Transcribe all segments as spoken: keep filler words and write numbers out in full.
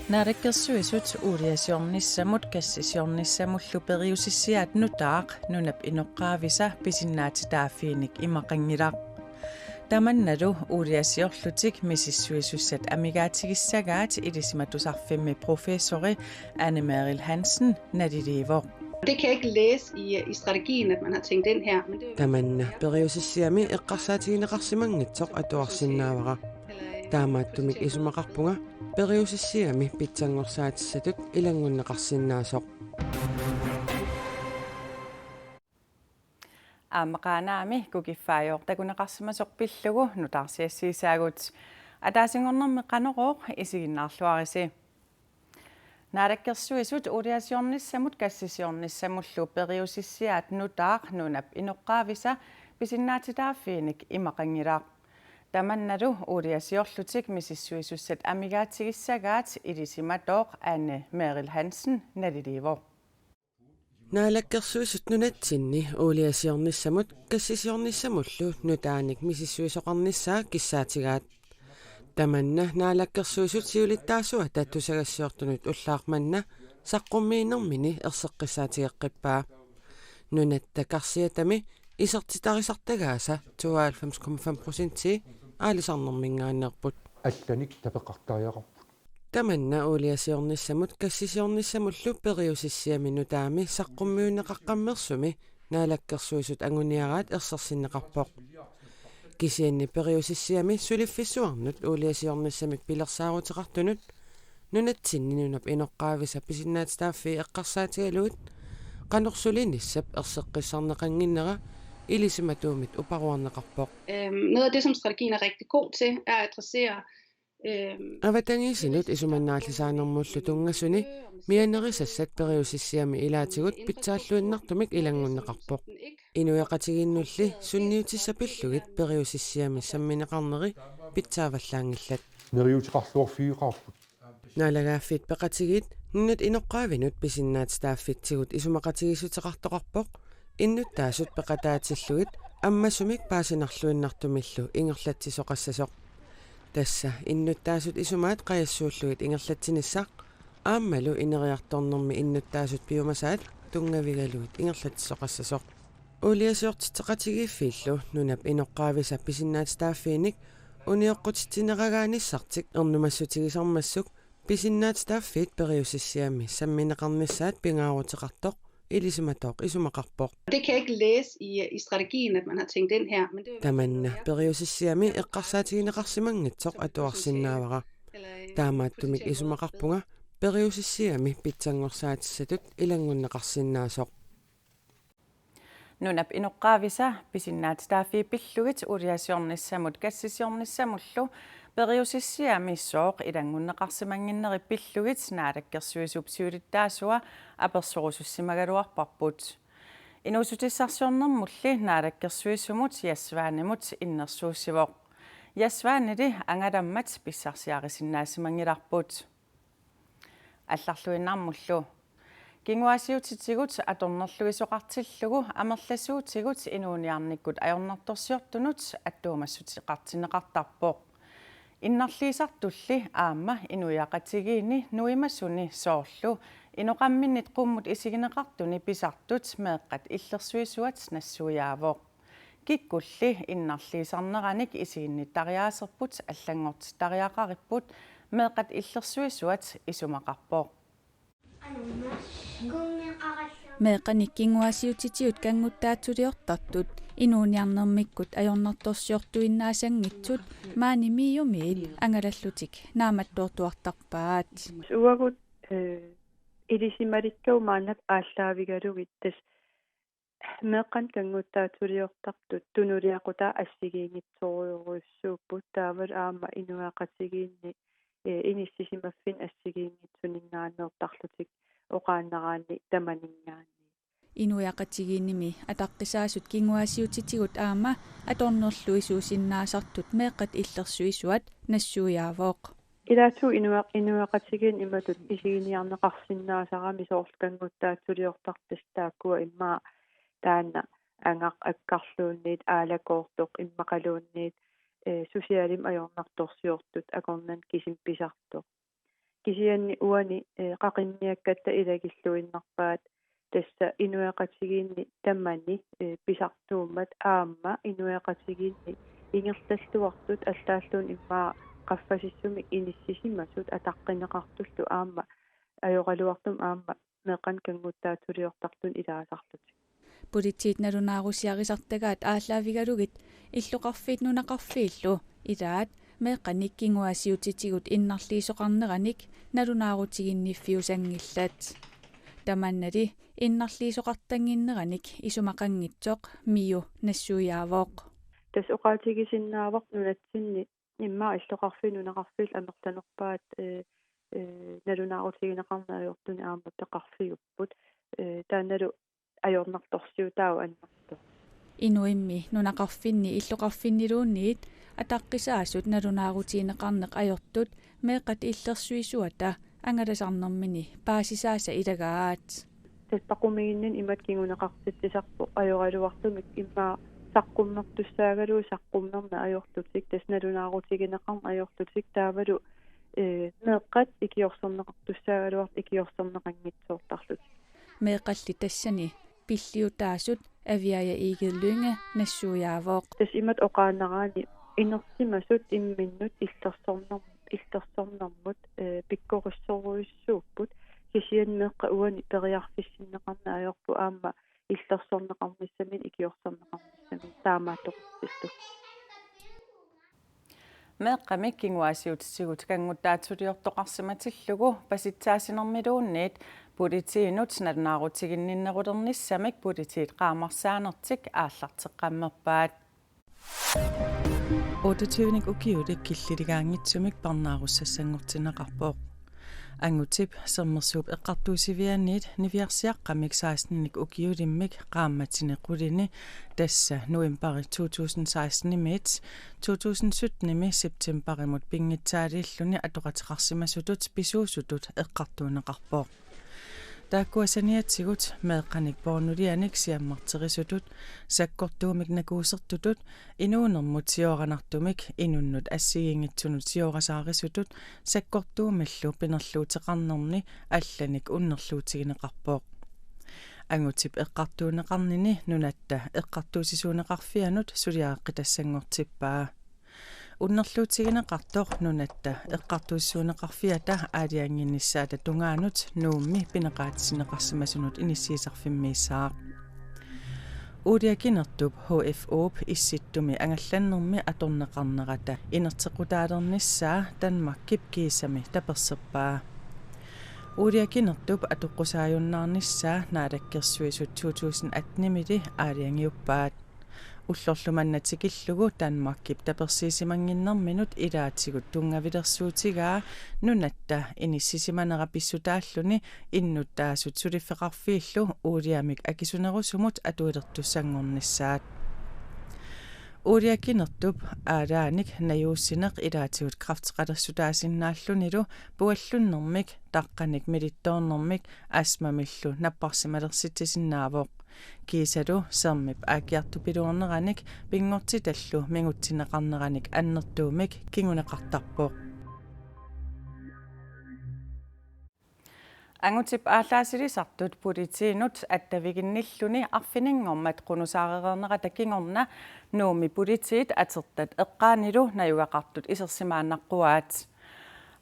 Naalakkersuisut uuliasiornissamut kassisiornissamullu periusissiaat nutaaq nunap inoqqaavisa pisinnaatitaaffiinik imaqanngilaq. Tamannalu uuliasiorlutik misissuisussat amigaatigissagaat ilisimatusarfimmi professori Anne Merrild Hansen naliliivoq. Det kan jeg ikke læse i, i strategien, at man har tænkt ind her. Men det er jo Tamanna periusissiami eqqarsaatigineqarsimanngitsoq atuarsinnaavara. Taamaattumik isumaqarpunga periusissiami pitsanngorsaatissatut ilanngunneqarsinnaasoq. Aamma Qaanaami kukiffaajoq takuneqarsimasoq pillugu nutaarsiassiisaagut. Ataasinngornermi Qanorooq isiginnaarluarisi. Naalakkersuisut uuliasiornissamut kassisiornissamullu periusissiaat nutaaq nunap inoqqaavisa pisinnaatitaaffiinik imaqanngilaq. Tamannalu uuliasiorlutik misissuisussat amigaatigissagaat ilisimatooq Anne Merrild Hansen naliliivoq. Naalakkersuisut nunatsinni uuliasiornissamut kassisiornissamullu nutaanik misissuisoqarnissaa kissaatigaat. Tamanna Naalakkersuisut siulittaasuata tusagassiortunut ullaaq manna saqqummiinermini erseqqissaatigeqqippaa. Nunatta karsiatami isertitarisartagaasa tooghalvfems komma fem procentii aalisarnerminngaanneerput. Allanik tapeqartariaqarput. Tamanna uuliasiornissamut kassisiornissamullu periusissiami nutaami saqqummiunneqaqqammersumi Naalakkersuisut anguniaraat ersersinneqarpoq. Kisianni periusissiami suliffissuarnut uuliasiornissamik pilersaaruteqartunut nunatsinni nunap inoqqaavisa pisinnaatitaaffii eqqarsaatigalugit qanoq sulinissap erseqqissarneqannginnera ilisimatuumit uparuarneqarpoq. Øhm, noget af det, som strategien er rigtig god til, er at adressere øhm, Avatangiisinut isumannaallisaanermullu tunngasuni mianerisassat periusissiami ilaatigut pitsaalluinnartumik ilanngunneqarpoq. Inuiaqatigiinnulli sunniutissat pillugit periusissiami sammineqarneri pitsaavallaanngillat. Neriuuteqarluarfigeqaarput. Naalagaaffiit Peqatigiit nunat inoqqaavinut pisinnaatitaaffitsigut isumaqatigiissuteqartoqarpoq innuttaasut peqataatillugit ammasumik paasinarluinnartumillu ingerlatsisoqassasoq. Tassa innuttaasut isumaat qajassuullugit ingerlatsinissaq aammalu ineriartornermi innuttaasut piumasaat tunngavigalugit ingerlatsisoqassasoq. Uuliasiortitseqatigiiffiillu nunap inoqqaavisa pisinnaatitaaffiinik unioqqutitsineragaanissartik ernumassutigisarmassuk pisinnaatitaaffiit periusissiami sammineqarnissaat pingaaruteqartoq ilisimatoq isumaqarpoq. Det kan jeg ikke læse i, i strategien, at man har tænkt ind her. Men det er jo Tamanna periusissiami eqqarsaatigineqarsimanngitsoq atuarsinnaavara. Taamaattumik isumaqarpunga periusissiami pitsanngorsaatisatut ilanngunneqarsinnaasoq. Nunap inoqqaavisa pisinnaatitaaffii pillugit uuliasiornissamut kassisiornissamullu periusissiami sooq ilanngunneqarsimannginneri pillugit Naalakkersuisup siulittaasua apersorusussimagaluarparput. Inuussutissarsiornermulli Naalakkersuisumut Jess Svanemut innersuussivoq. Jess Svaneli angalammat pissarsiarisinnaassimanngilarput. Allarluinnarmullu. Kinguaassiuutitigut atornerluisoqartillugu amerlasuutigut inuuniarnikkut ajornartorsiortunut attuumassuteqartinneqartarpoq. Innarliisartulli aamma inuiaqatigiinni nuimasuni soorlu inoqamminnit qummut isigineqartuni pisartut meeqqat illersuisuat nassuiaavoq. Kikkulli innarliisarneranik isiginnittariaaserput allanngortittariaqaripput meeqqat illersuisuat isumaqarpoq. Meeqqanik kinguaassiuutitigut kannguttaatsuliortartut inuuniarnermikkut ajornartorsiortuinnaasanngitsut maani MIO-miit angalallutik naammattoortuartarpaat. Uagut eh, ilisimalikkagut maannakkut aallaavigalugit tassa meeqqanik kannguttaatsuliortartut tunuliaqutaa assigiinngitsorujussuupput taavalu aamma inuiaqatigiinni eh, inissisimaffinnik assigiinngitsuninngaanneertarlutik oqaannaraanni tamaninngaanniit. Inuiaqatigiinnimi ataqqisaasut kinguaassiuutitigut aamma atornerluisuusinnaasartut meeqqat illersuisuat nassuiaavoq. Ilaattut inuiaq-, inuiaqatigiinni imatut isiginiarneqarsinnaasarami soorlu kannguttaatsuliortartut taakkua immaqa taanna angaq akkarluunniit aalakoortoq immaqaluunniit eh, socialimik ajornartorsiortut akornanni kisimi pisartoq. Kisianni uani, eh, qaqinniakkatta ilagilluinnarpaat, tassa inuiaqatigiinni tamani, eh, pisartuummat aamma inuiaqatigiinni ingerlalluartut allaalluunniit immaqa qaffasissumik inissisimasut ataqqineqartullu aamma ajoraluartumik aamma meeqqanik kannguttaatsuliortartut ilaasarlutik. Politiit nalunaarusiarisartagaat aallaavigalugit illoqarfiit nunaqarfiillu ilaat meeqqanik kinguaassiuutitigut innarliisoqarneranik nalunaarutiginniffiusanngillat. Tamannali innarliisoqartannginneranik isumaqanngitsoq MIO nassuiaavoq. Tassa oqaatigisinnaavoq nunatsinni immaqa illoqarfiit nunaqarfiillu amerlanerpaat, eh, eh, nalunaarutigineqarneq ajortunik aamma peqarfiupput. Eh, taannalu ajornartorsiutaavoq annertooq. Inuimmi nunaqarfinni illoqarfinniluunniit ataqqisaasut nalunaarutigineqarneq ajortut meeqqat illersuisuata angalasarnermini paasisaasa ilagaat. Tassa taqumiginnini imatut kinguneqartitsisarpoq ajoraluartumik immaqa saqqummertussaagaluit saqqummerneq ajorlutik, tassa nalunaarutigineqarneq ajorlutik taavalu, eh, meeqqat ikiorserneqartussaagaluartut ikiorserneqanngitsoortarlutik. Meeqqalli tassani pilliutaasut Aviaja Egede Lynge nassuiaavoq. Tassa imatut oqaannaraanni inersimasut imminnut illersorner-, illersornermut, eh, pikkorissorujussuupput, kisianni meeqqat uani periarfissinneqarneq ajorput aamma illersorneqarnissaminut ikiorserneqarnissaminut taamaattoqartillugu. Meeqqamik kinguaassiuutitigut kannguttaatsuliortoqarsimatillugu pasitsaasinermiluunniit politiinut nalunaarutiginninnerulernissamik politiit qaamarsaanertik aallarteqqammerpaat. Otteogtyvenik ukiulik killiligaanngitsumik parnaarussassanngortinneqarpoq. Angutip Sermersuup Eqqartuussivianiit niviarsiaqqamik sekstenik ukiulimmik qaammatini qulini, tassa novembari to tusind sekstenimiit to tusind syttenimi septembarimut pinngitsaaliilluni atoqateqarsimasutut pisuusutut eqqartuunneqarpoq. Taakkua saniatigut meeqqanik pornulianik siammarterisutut, sakkortuumik nakuusertutut, inuunermut sioranartumik inunnut assigiinngitsunut siorasaarisutut, sakkortuumillu pinerluuteqarnerni allanik unnerluutigineqarpoq. Angutip eqqartuunneqarnini Nunatta Eqqartuussisuuneqarfianut suliareqqitassanngortippaa. Unnerluutigineqartoq Nunatta Eqqartuussisuuneqarfiata aalajangiinnissaata tungaanut Nuummi pineqaatissinneqarsimasunut inissiisarfimmiissaaq. Uulia Kinertup H F O-p Issittumi angallannermi atorneqarnerata inerteqqutaalernissaa Danmarkip kiisami taperserpaa. Uulia Kinertup atoqqusaajunnaarnissaa Naalakkersuisut to tusind attenimili aalajangiuppaat. Ullorlu manna tikillugu Danmarkip tapersiisimannginnerminut ilaatigut tunngavilersuutigaa nunatta inissisimanera pissutaalluni innuttaasut suliffeqarfiillu uuliamik akisunerusumut atuilertussanngornissaat. Uulia Kinertup aalaanik najuussineq ilaatigut kræfteqalersutaasinnaallunilu puallunnermik, taqqanik milittoornermik, astmamillu napparsimalersitsisinnaasoq. Kiisalu sermip aakkiartupiloorneranik pinngortitallu mingutsinneqarneranik annertuumik kinguneqartarpoq. Angutip aallaasilisartut politiinut attaviginnilluni arfininngormat qunusaarereernerata kingorna Nuummi politiit atertat eqqaanilu najugaqartut isersimaannaqquaat.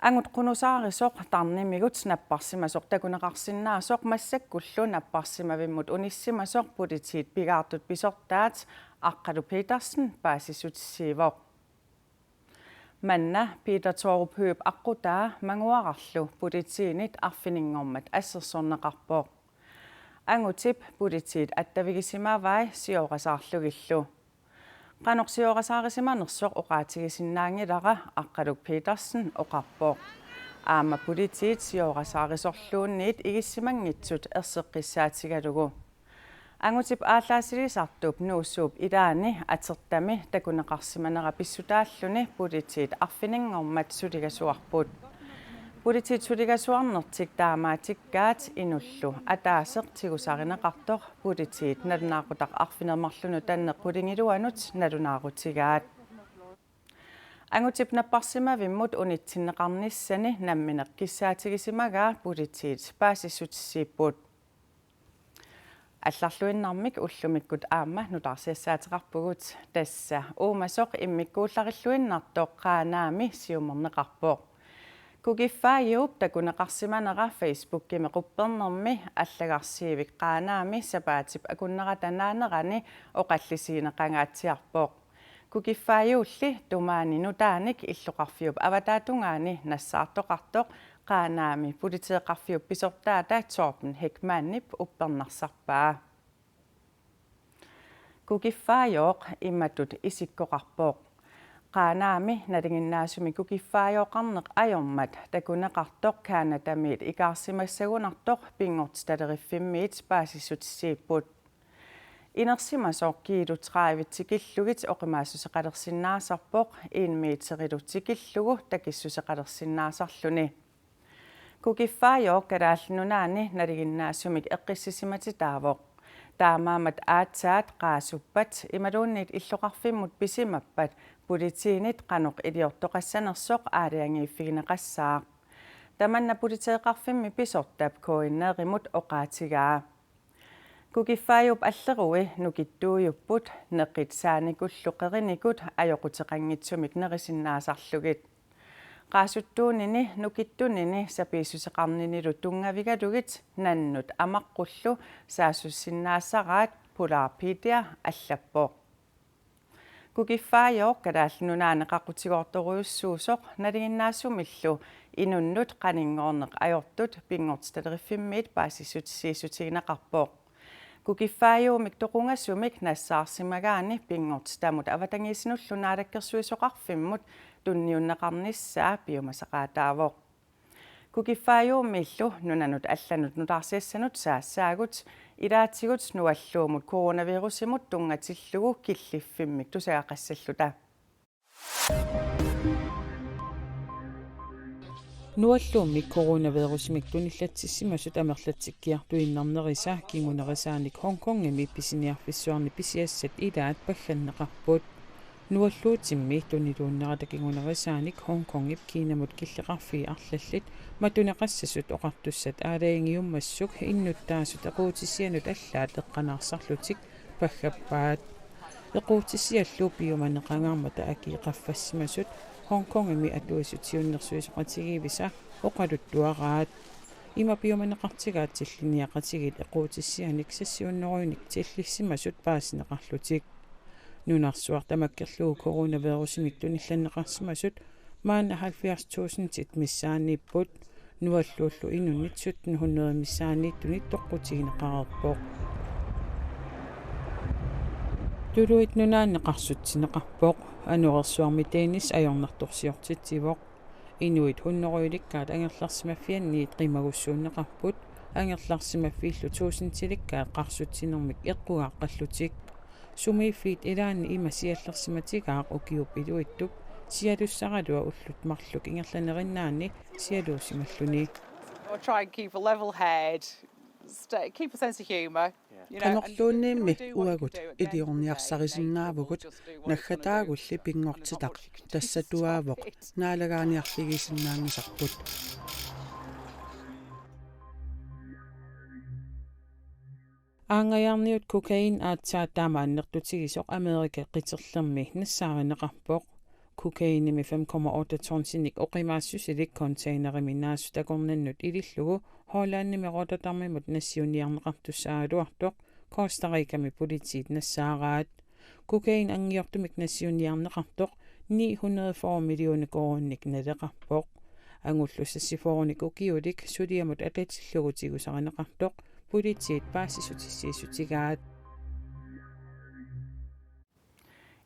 Angut qunusaarisoq tarnimigut napparsimasoq takuneqarsinnaasoq massakkullu napparsimavimmut unissimasoq politiit pigaartut pisortaat Aqqalu Petersen paasissutissiivoq. Manna Peter Thorup Høegh aqqutaa manguararlu politiinit arfininngormat assersorneqarpoq. Angutip politiit attavigisimavai siorasaarlugillu. Qanoq siorasaarisimanersoq oqaatigisinnaanngilara, Aqqaluk Petersen oqarpoq. Aamma politiit siorasaarisorluunniit igissimanngitsut erseqqissaatigalugu. Angutip aallaasilisartup Nuussuup ilaani atertami takuneqarsimanera pissutaalluni politiit arfininngormat suligasuarput. Politiit suligasuarnertik taamaatikkaat inullu ataaseq tigusarineqartoq politiit nalunaaqutaq arfineq-marlunut tanneq qulingiluanut nalunaarutigaat. Angutip napparsimavimmut unitsinneqarnissani nammineq kissaatigisimagaa politiit paasissutissiipput. Allarluinnarmik ullumikkut aamma nutaarsiassaateqarpugut, tassa uumasoq immikkuullarilluinnartoq Qaanaami siumorneqarpoq. Kukiffaajuup takuneqarsimanera Facebookimi quppernermi allagarsiivik Qaanaami sapaatip akunnerata naanerani oqallisigineqangaatsiarpoq. Kukiffaajuulli tumaani nutaanik illoqarfiup avataatungaani nassaartoqartoq Qaanaami politeeqarfiup pisortaata Torben Heckmannip uppernarsarpaa. Kukiffaajuup imatut isikkoqarpoq. Qaanaami nalinginnaasumik kukiffaajooqarneq ajormat takuneqartoq Canadamiit ikaarsimassagunartoq Pinngortitaleriffimmiit paasissutissiipput. Inersimasoq kiilu tredive tikillugit oqimaassuseqalersinnaasarpoq en meterilu tikillugu takissuseqalersinnaasarluni. Kukiffaajuup Kalaallit Nunaanni nalinginnaasumik eqqissisimatitaavoq. Taamaammat aatsaat qaasuppat imaluunniit illoqarfimmut pisimappat politiinit qanoq iliortoqassanersoq aalajangiiffigineqassaaq. Tamanna politeeqarfimmi pisortap K N R-imut oqaatigaa. Kukiffaajuup allerui nukittuujupput, neqit saanikullu qerinikut ajoquteqanngitsumik nerisinnaasarlugit. Qaasuttuunini nukittunini sapiissuseqarninilu tunngavigalugit nannut amaqqullu saassussinnaassaraat Polar Pedia allappoq. Kukiffaajuup Kalaallit Nunaanni qaqutigoortorujussuusoq nalinginnaasumillu inunnut qaninngorneq ajortut Pinngortitaleriffimmiit paasissutissiissutigineqarpoq. Kukiffaajuumik toqungasumik nassaarsimagaanni Pinngortitamut Avatangiisinullu Naalakkersuisoqarfimmut tunniunneqarnissaa piumasaqaataavoq. Kukiffaajuummiillu nunanut allanut nutaarsiassanut saassaagut, ilaatigut nualluummut coronavirusimut tunngatillugu killiffimmik tusagaqassalluta. Nualluummik coronavirusimik tunillatsissimasut amerlatsikkiartuinnarnerisa kingunerisaanik Hong Kongimi pisiniarfissuarni pisiassat ilaat pagganneqarput. Nualluutimmi tuniluunnerata kingunerisaanik Hong Kongip Kinamut killeqarfii arlallit matuneqassasut oqartussat aalajangiummassuk innuttaasut equutisianut allaat eqqanaarsarlutik paggappaat. Equutisiallu piumaneqangaarmata akii qaffassimasut Hong Kongimi atuisut siunnersuisoqatigiivisa oqaluttuaraat. Ima piumaneqartigaat tillinniaqatigiit equutisianik seks hundredenik tillissimasut paasineqarlutik. Nunarsuaq tamakkerlugu coronavirusimik tunillanneqarsimasut maanna halvfjerds tusindit missaanniipput, nualluullu inunnit sytten hundrede missaanniittunit toqqutigineqareerpoq. Tuluit Nunaanni qarsutsineqarpoq, anorersuarmi tennis ajornartorsiortitsivoq. Inuit hundredelikkaat angerlarsimaffianniit qimagussuunneqarput, angerlarsimaffiillu tuusintilikkaat qarsutsinermik eqqugaaqqallutik. Sumiiffiit ilaanni ima siallersimatigaaq ukiup iluitsup sialussaralua ullut marluk ingerlanerinnaanni sialuusimalluni. Or try and keep a level head, stay, keep a sense of humour. You know, and Qanorluunniimmi do what you uagut do, and then iliorniarsarisinnaavugut, just do what you wanna do. Naggataagulli pinngortitaq tassatuaavoq naalagaaniarfigisinnaanngisarput. Aanngajaarniut kokain aatsaat taama annertutigisoq Amerika qiterlermi nassaarineqarpoq. Kokainimi fem komma otte tonsinik oqimaassusilik containerimi naasut akornannut ilillugu Hollandimi Rotterdammimut nassiunniarneqartussagaluartoq Costa Ricami politiit nassaaraat. Kokain anngiortumik nassiunniarneqartoq ni hundrede fyrre millioner koruuninik naleqarpoq. Angullu seksogfyrrenik ukiulik suliamut atatillugu tigusarineqartoq politiit paasissutissiissutigaat.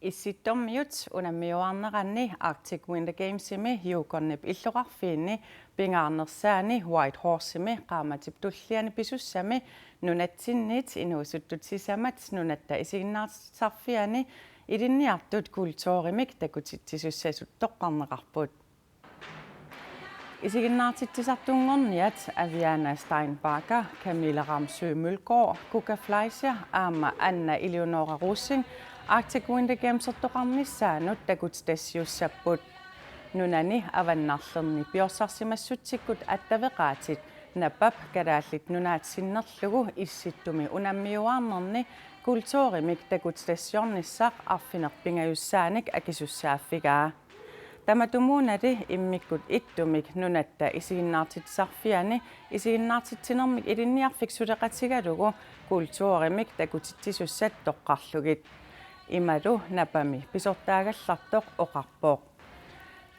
Issittormiut unammiuaarneranni Arctic Winter Gamesimi Yukonip illoqarfiini pingaarnersaani Whitehorsemi qaammatip tulliani pisussami nunatsinnit inuusuttut sisamat Nunatta Isiginnaartitsisarfiani ilinniartut kulturimik takutitsisussasut toqqarneqarput. Isiginnaartitsisartunngorniat Aviana Steinbacher, Camilla Ramsø Mølgaard, Kuka Fleischer aamma Anna Eleonora Rosing Arctic Winter Gamesertoqarnissaanut takutitassiussapput. Nunani avannarlerni piorsarsimassutsikkut attaveqaatit Napap Kalaallit Nunaat sinnerlugu Issittumi unammiuaarnerni kulturimik takutitassiornissaq arfineq-pingajussaanik akisussaaffigaa. Tamatumuunali immikkut ittumik nunatta isiginnaartitsisarfiani isiginnaartitsinermik ilinniarfik suleqatigalugu kulturimik takutitsisussat toqqarlugit. Imalu Napami pisortaagallartoq oqarpoq.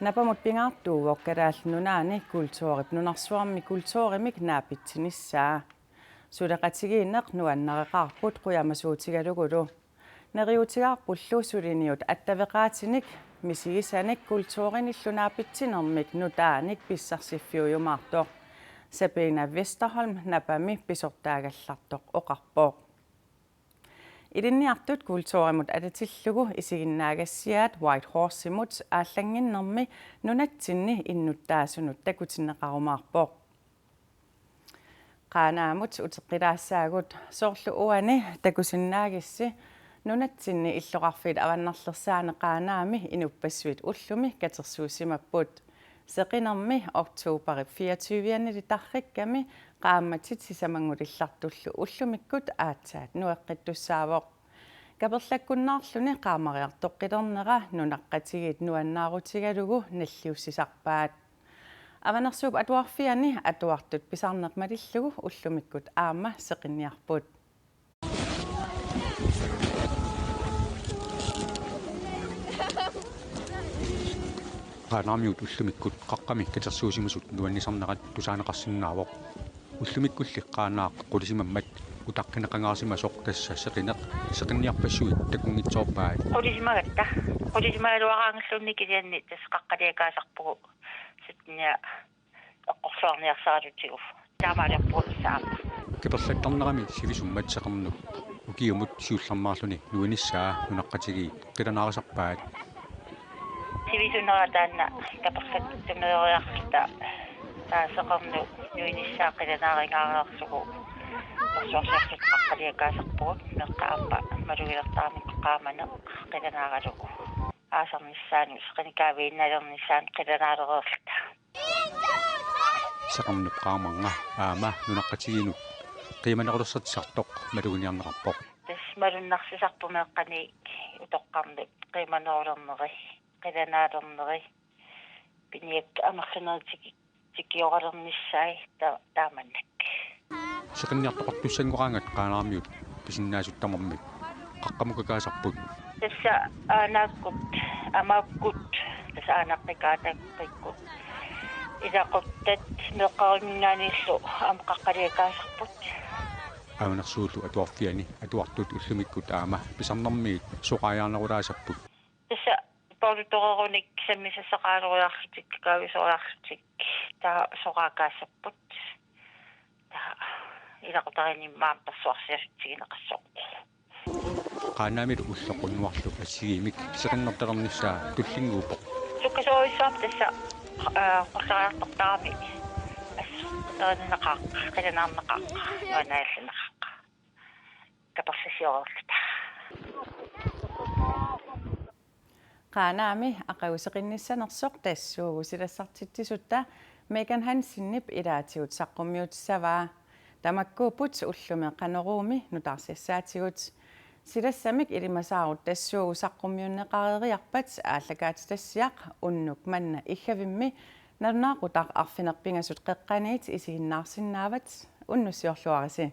Napamut pingaartuuvoq Kalaallit Nunaanni kulturip nunarsuarmi kulturimik naapitsinissaa. Suleqatigiinneq nuannareqaarput qujamasuutigalugulu. Neriuutigaarpullu suliniut attaveqaatinik misigisanik kulturinillu naapitsinermik nutaanik pissarsiffiujumaartoq. Sabina Vesterholm Napami pisortaagallartoq oqarpoq. Ilinniartut kulturimut atatillugu isiginnaagassiaat Whitehorsemut aallannginnermi nunatsinni innuttaasunut takutinneqarumaarpoq. Qaanaamut uteqqilaassaagut, soorlu uani takusinnaagissi nunatsinni illoqarfiit avannarlersaani Qaanaami inuppassuit ullumi katersuussimapput. Seqinermi oktoberip fireogtyvianili tarrikkami qaammatit sisamanngutillartullu ullumikkut aatsaat nueqqittussaavoq. Kaperlakkunnaarluni qaamariartoqqilernera nunaqqatigiit nuannaarutigalugu nalliussisarpaat. Avanersuup Atuarfiani atuartut pisarneq malillugu ullumikkut aamma seqinniarput. Qaanaamiut ullumikkut qaqqami katersuussimasut nuannisarnerat tusaaneqarsinnaavoq. Ullumikkulli Qaanaaq qulisimammat utaqqineqangaarsimasoq, tassa seqineq seqinniarpassuit takunngitsoorpaat. Qulisimagatta. Qulisimagaluaraangalluunniit kisianni tassa qaqqaliakaasarpugut. Sitnia eqqorluarniarsaralutsigu. Taamaalerpugut saama. Kaperlattarnerami sivisummat seqernup ukiumut siullermaarluni nuinissaa nunaqqatigiit qilanaarisarpaat. Sivisunera taanna kaperlattumeeriarluta, taava seqernup nuinissaa qilanaaringaariarlugu. Ersuarsiarluta qaqqaliakaasarpugut, meeqqat aamma malugilertaramikku qaamaneq qilanaaralugu. Aasarnissaanut, seqineq kaaviinnalernissaanut qilanaalereerluta. Seqernup qaamarnga aamma nunaqqatigiinnut qiimanerulersatsisartoq maluginiarneqarpoq. Tassa malunnarsisarput meeqqanik utoqqarnut qiimanerulerneri, qilanaalerneri, piniakkat amerlanerit tiki-, tikioralernissaat ta-, taamannak. Seqinniartoqartussanngoraangat Qaanaamiut pisinnaasut tamarmik qaqqamukakaasarput. Tassa aanaakkut, amaakkut, tassa aanaqqikkaat ataqqikkaat. Ilaquttat meeqqeriminngaanniillu aamma qaqqaliakaasarput. Avanersuullu Atuarfiani atuartut ullumikkut aamma pisarnermiit soqaajaarnerulaassapput. Tassa poorlutorerunik sammisassaqaalerujarlutik, kaavisorujarlutik, taava soqaakaassapput. Taava ilaqutariinni aamma persuarsiassutigineqassaaq. Qaanaamilu ulloq unnuarlu assigiimmik seqinnertalernissaa tullinnguuppoq. Sukkasuujussaapput tassa, aa, qullariartortarami. Assut, taanna naqaaq, qilanaarnaqaaq, nuannaallanaqaaq. Kaperlassiorluta. Qaanaami aqagu seqinnissanersoq tassuugu silassartitsisutta Megan Hansenip ilaatigut saqqummiutissavaa. Tamakkuupput ullumi Qanoruumi nutaarsiassaatigut. Silassamik ilimasaarut tassuugu saqqummiunneqareeriarpat aallakaatitassiaq unnuk manna Iggavimmi nalunaaqutaq arfineq-pingasut qeqqaniit isiginnaarsinnaavat, unnussiorluarisi.